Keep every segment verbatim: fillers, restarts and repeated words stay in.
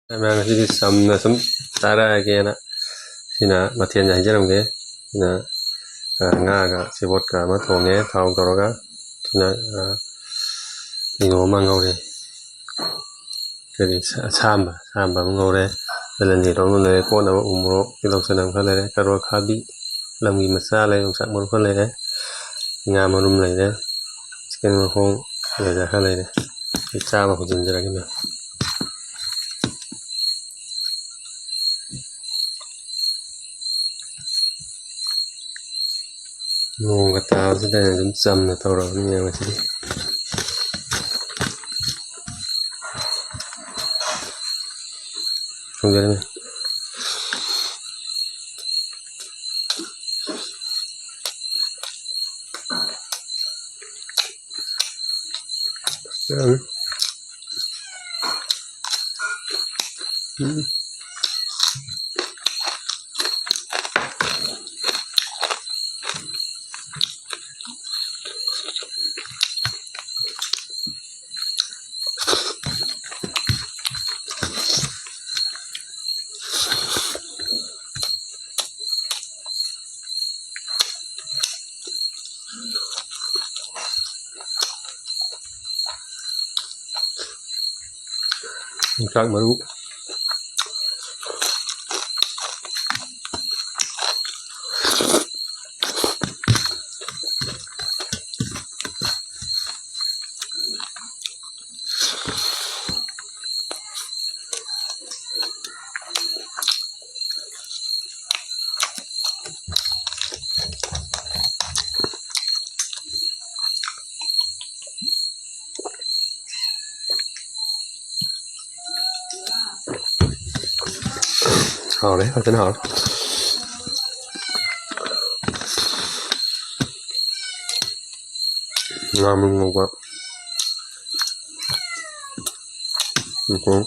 ꯃꯌꯥꯝ, ꯉꯁꯤꯗꯤ ꯆꯝꯅ ꯁꯨꯝ ꯆꯥꯔꯛꯑꯒꯦꯅ꯫ ꯁꯤꯅ ꯃꯊꯦꯜꯁꯦ ꯍꯥꯏꯖꯔꯝꯒꯦ꯫ ꯁꯤꯅ, ꯑ, ꯉꯥꯒ ꯁꯦꯕꯣꯠꯀ ꯑꯃ ꯊꯣꯡꯉꯦ, ꯊꯥꯎ ꯇꯧꯔꯒ꯫ ꯁꯤꯅ, ꯑ, ꯀꯩꯅꯣ ꯑꯃ ꯉꯧꯔꯦ꯫ ꯀꯔꯤ, ꯁꯥ-, ꯁꯥꯝꯕ, ꯁꯥꯝꯕ ꯑꯃ ꯉꯧꯔꯦ꯫ ꯕꯦꯂꯟꯗ꯭ꯔꯤ ꯏꯔꯣꯟꯕ ꯂꯩꯔꯦ꯫ ꯀꯣꯠꯅꯕ ꯎ ꯃꯣꯔꯣꯛ, ꯇꯤꯜꯍꯧ ꯆꯅꯝ ꯈꯔ ꯂꯩꯔꯦ꯫ ꯀꯔꯣꯠ ꯑꯈꯥꯕꯤ, ꯂꯝꯒꯤ ꯃꯆꯥ ꯂꯩꯔꯦ꯫ ꯌꯣꯡꯆꯥꯛ ꯃꯔꯨ ꯈꯔ ꯂꯩꯔꯦ꯫ ꯉꯥ ꯃꯔꯨꯝ ꯂꯩꯔꯦ꯫ ꯆꯤꯛꯀꯟ ꯃꯈꯣꯡ ꯂꯩꯔꯦ, ꯈꯔ ꯂꯩꯔꯦ꯫ ꯑꯩ ꯆꯥꯕ ꯍꯧꯖꯤꯟꯖꯔꯒꯦ ꯃꯌꯥꯝ꯫ ꯅꯣꯡꯒ ꯇꯥꯕꯁꯤꯗ ꯑꯩꯅ ꯑꯗꯨꯝ ꯆꯝꯅ ꯇꯧꯔꯕꯅꯤ ꯃꯌꯥꯝ ꯉꯁꯤꯗꯤ꯫ ꯊꯣꯡꯖꯔꯅꯤ꯫ ꯎꯝ꯫ ꯎꯝ꯫ ꯌꯣꯡꯆꯥꯛ ꯃꯔꯨ꯫ ꯍꯥꯎꯔꯦ, ꯐꯖꯅ ꯍꯥꯎꯔꯦ꯫ ꯉꯥ ꯃꯔꯨꯝ ꯉꯧꯕ꯫ ꯎꯝ꯫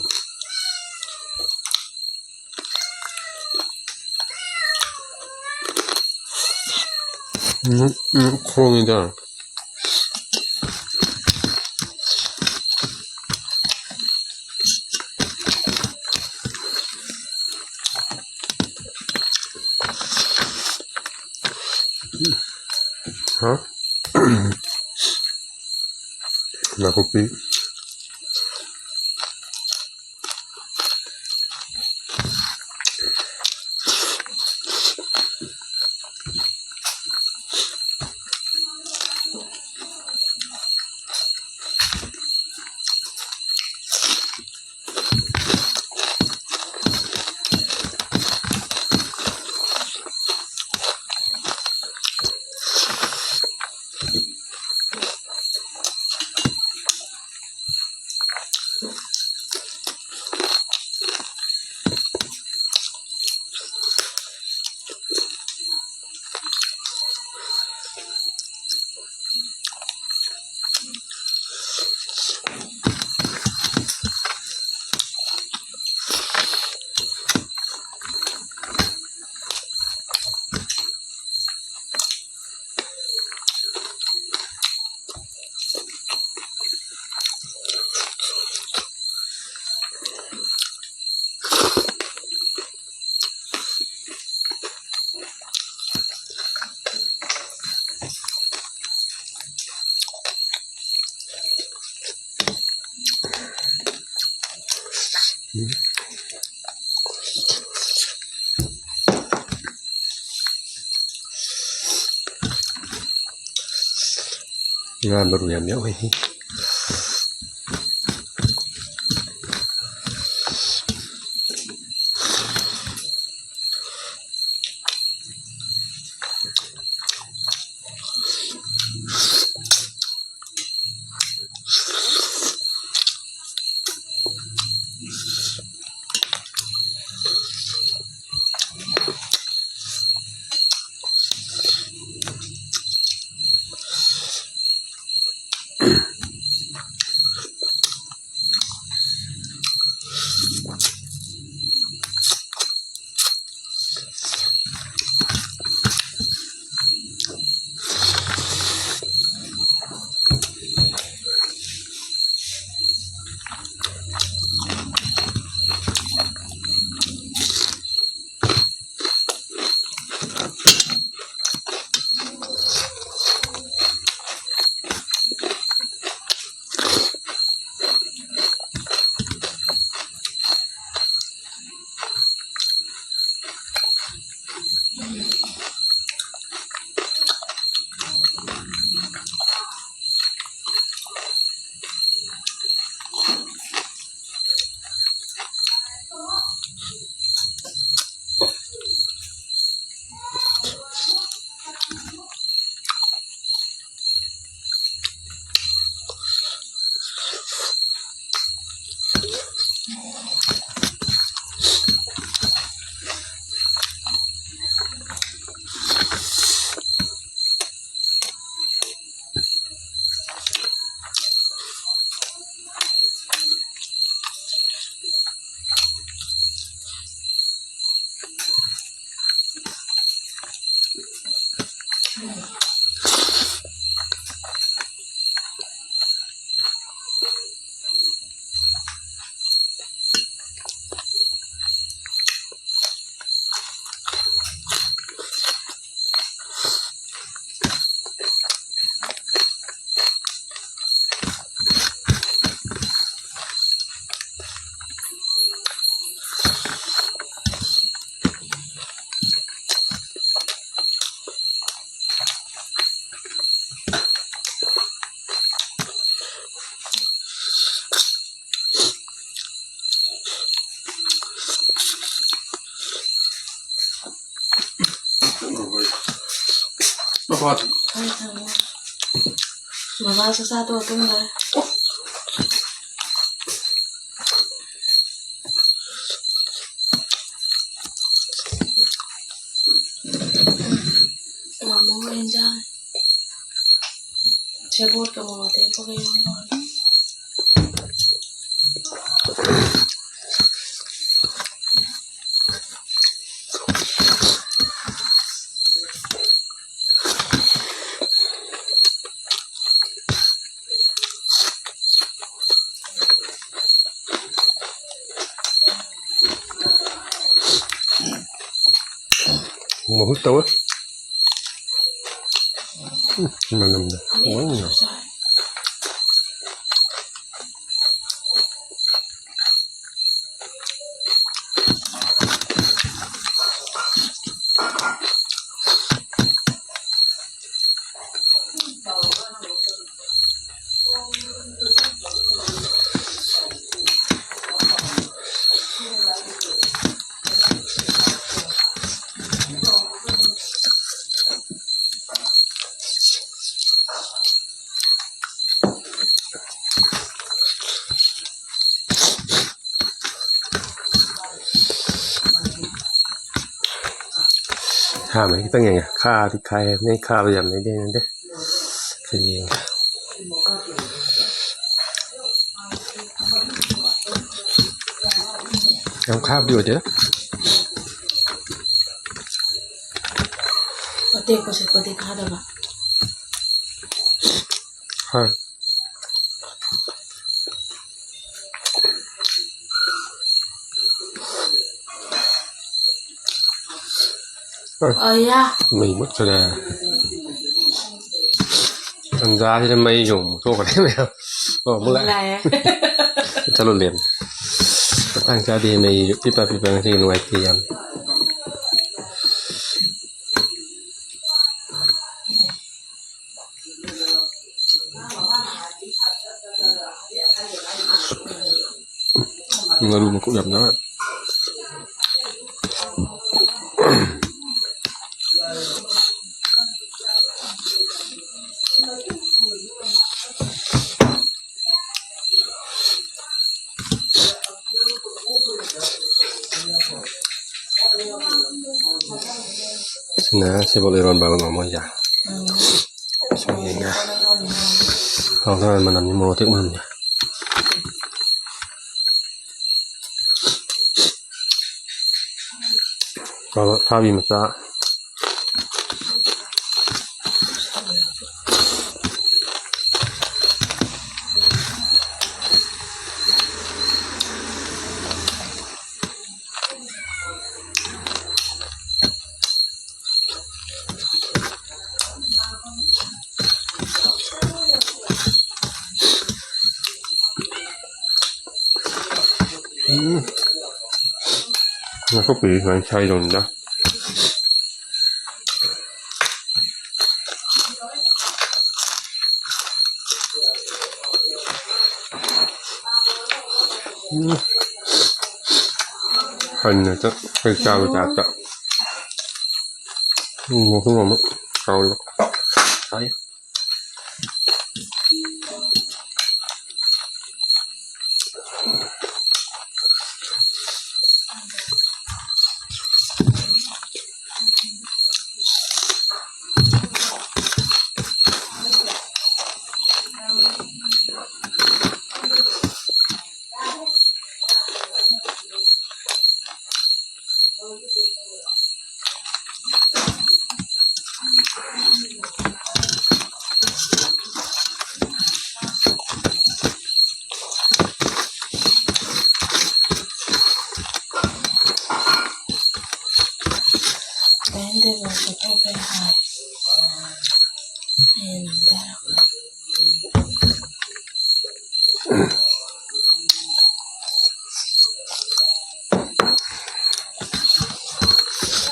ꯎꯝ, ꯎꯝ, ꯈꯣꯡꯉꯤꯗ꯫ ꯍꯥ? ꯅꯥꯀꯨꯞꯄꯤ꯫ ꯉꯥ ꯃꯔꯨ ꯌꯥꯝ ꯌꯥꯎꯋꯤ꯫ ꯄꯣꯠ꯫ ꯍꯣꯏ, ꯊꯝꯃꯣ꯫ ꯃꯃꯥ ꯆꯥꯛ ꯆꯥ ꯇꯣꯛꯑ ꯇꯨꯝꯈ꯭ꯔꯦ꯫ ꯃꯃꯣ ꯍꯣꯏ ꯏꯟꯖꯥꯡ꯫ ꯁꯦꯕꯣꯠꯀ ꯃꯣꯔꯣꯛ ꯑꯇꯦꯛꯄꯒ ꯏꯔꯣꯟꯕ꯫ ꯃꯍꯨꯠ ꯇꯧꯋꯦ꯫ ꯎꯝ, ꯃꯅꯝꯗꯣ꯫ ꯎꯝ꯫ ꯈꯥꯕꯩ ꯈꯤꯇꯪ ꯌꯦꯡꯉꯦ꯫ ꯈꯥꯗꯤ ꯈꯥꯏ ꯍꯥꯏꯕꯅꯤ, ꯈꯥꯕ ꯌꯥꯝꯅꯗꯤ ꯍꯩꯅꯗꯦ꯫ ꯈꯔ ꯌꯦꯡꯒꯦ꯫ ꯌꯥꯝ ꯈꯥꯕꯗꯤ ꯑꯣꯏꯗꯦꯗ꯫ ꯑꯇꯦꯛꯄ ꯁꯦꯠꯄꯗꯤ ꯈꯥꯗꯕ꯫ ꯍꯣꯏ꯫ ꯑꯌꯥ꯫ ꯃꯩ ꯃꯨꯠꯈ꯭ꯔꯦ꯫ ꯇꯟꯖꯥꯁꯤꯗ ꯃꯩꯁꯨ ꯑꯃꯨꯛ ꯃꯨꯠꯊꯣꯛꯈ꯭ꯔꯦ ꯃꯌꯥꯝ꯫ ꯑꯣ, ꯑꯃꯨꯛ ꯂꯥꯛꯑꯦ꯫ ꯂꯥꯛꯑꯦ꯫ ꯃꯨꯊꯠꯂꯨ ꯂꯦꯝ꯫ ꯃꯇꯥꯡ ꯆꯥꯗꯦ ꯃꯩꯁꯨ꯫ ꯄꯤꯄ ꯄꯤꯄ ꯉꯁꯤꯒꯤ ꯅꯨꯡꯉꯥꯏꯇꯦ ꯌꯥꯝ꯫ ꯉꯥꯔꯨ ꯃꯀꯨꯞ ꯌꯥꯝ ꯌꯥꯎꯋꯦ꯫ ꯁꯤꯅ ꯁꯦꯕꯣꯠ ꯏꯔꯣꯟꯕ ꯑꯃ ꯃꯣꯏꯁꯦ꯫ ꯁꯨꯝ ꯌꯦꯡꯉꯦ꯫ ꯍꯥꯎꯗꯧꯔꯦ ꯃꯅꯝꯁꯤ, ꯃꯣꯔꯣꯛ ꯑꯇꯦꯛꯄ ꯃꯅꯝꯁꯦ꯫ ꯀꯥꯔꯣꯠ ꯑꯈꯥꯕꯤ ꯃꯆꯥ꯫ ꯎꯝ꯫ ꯅꯥꯀꯨꯞꯄꯤꯗꯤ ꯁꯨꯃꯥꯏꯅ ꯁꯥꯏꯗꯧꯅꯤꯗ꯫ ꯎꯝ꯫ ꯍꯟꯅ ꯆꯠ-, ꯑꯩ ꯆꯥꯕ ꯇꯥꯏꯞꯇ꯫ ꯎꯝ, ꯃꯈꯣꯡ ꯑꯃ ꯆꯥꯎꯅ꯫ ꯍꯥꯏ꯫ Then they will be very high. And, uh,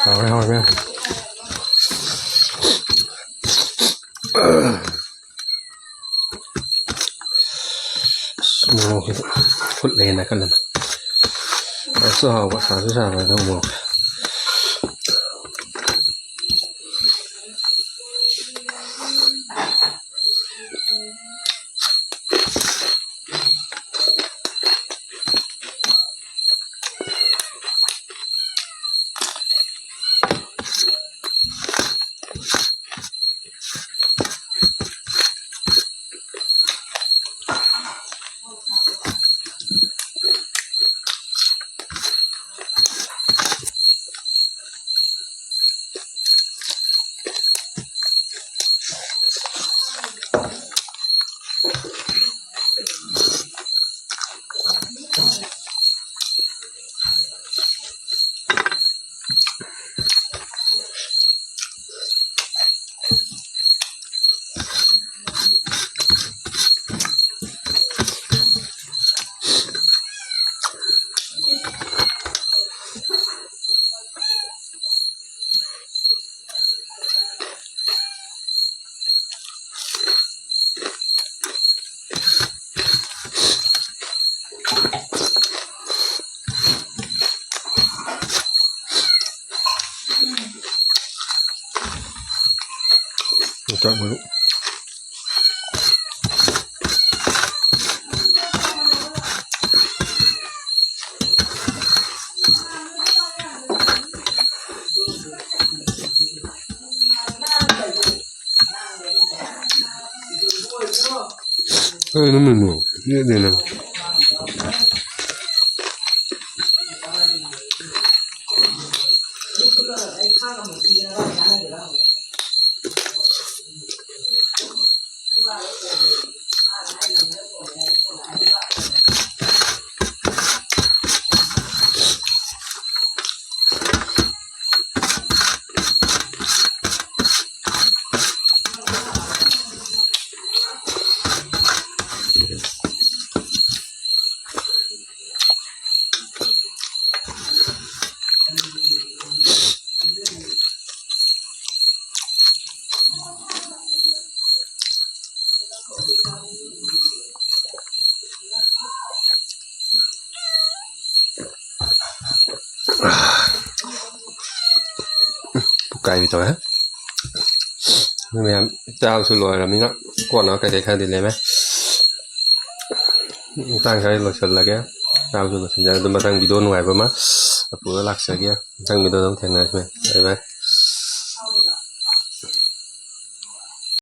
ꯍꯥꯎꯔꯦ, ꯍꯥꯎꯔꯦ꯫ ꯑꯁ, ꯃꯣꯔꯣꯛꯁꯤꯗꯤ ꯐꯨꯠꯂꯦ ꯅꯥꯀꯟꯗ꯫ ꯍꯥꯎꯁꯨ ꯍꯥꯎꯕ, ꯁꯥꯁꯨ ꯁꯥꯕ ꯑꯗꯨ ꯃꯣꯔꯣꯛ꯫ ꯆꯥꯛ ꯃꯔꯨ꯫ ꯀꯩꯅꯣ ꯃꯤꯅꯨ? ꯌꯦꯠꯂꯦꯅꯦ꯫ ꯄꯨꯛꯀꯥꯏꯕꯤ ꯇꯧꯋꯦ꯫ ꯃꯌꯥꯝ ꯆꯥꯕꯁꯨ ꯂꯣꯏꯔꯕꯅꯤꯅ ꯀꯣꯟꯅ ꯀꯩꯀꯩ ꯈꯔꯗꯤ ꯂꯦꯝꯃꯦ꯫ ꯃꯇꯥꯡ ꯈꯔ ꯂꯣꯏꯁꯤꯜꯂꯒꯦ꯫ ꯆꯥꯕꯁꯨ ꯂꯣꯏꯁꯤꯟꯖꯔꯦ꯫ ꯑꯗꯨ ꯃꯊꯪ ꯚꯤꯗꯤꯑꯣ ꯅꯨꯡꯉꯥꯏꯕ ꯑꯃ ꯄꯨꯔ ꯂꯥꯛꯆꯒꯦ꯫ ꯃꯊꯪ ꯚꯤꯗꯤꯑꯣꯗ ꯑꯃꯨꯛ ꯊꯦꯡꯅꯔꯁꯤ꯫ ꯕꯥꯏ ꯕꯥꯏ꯫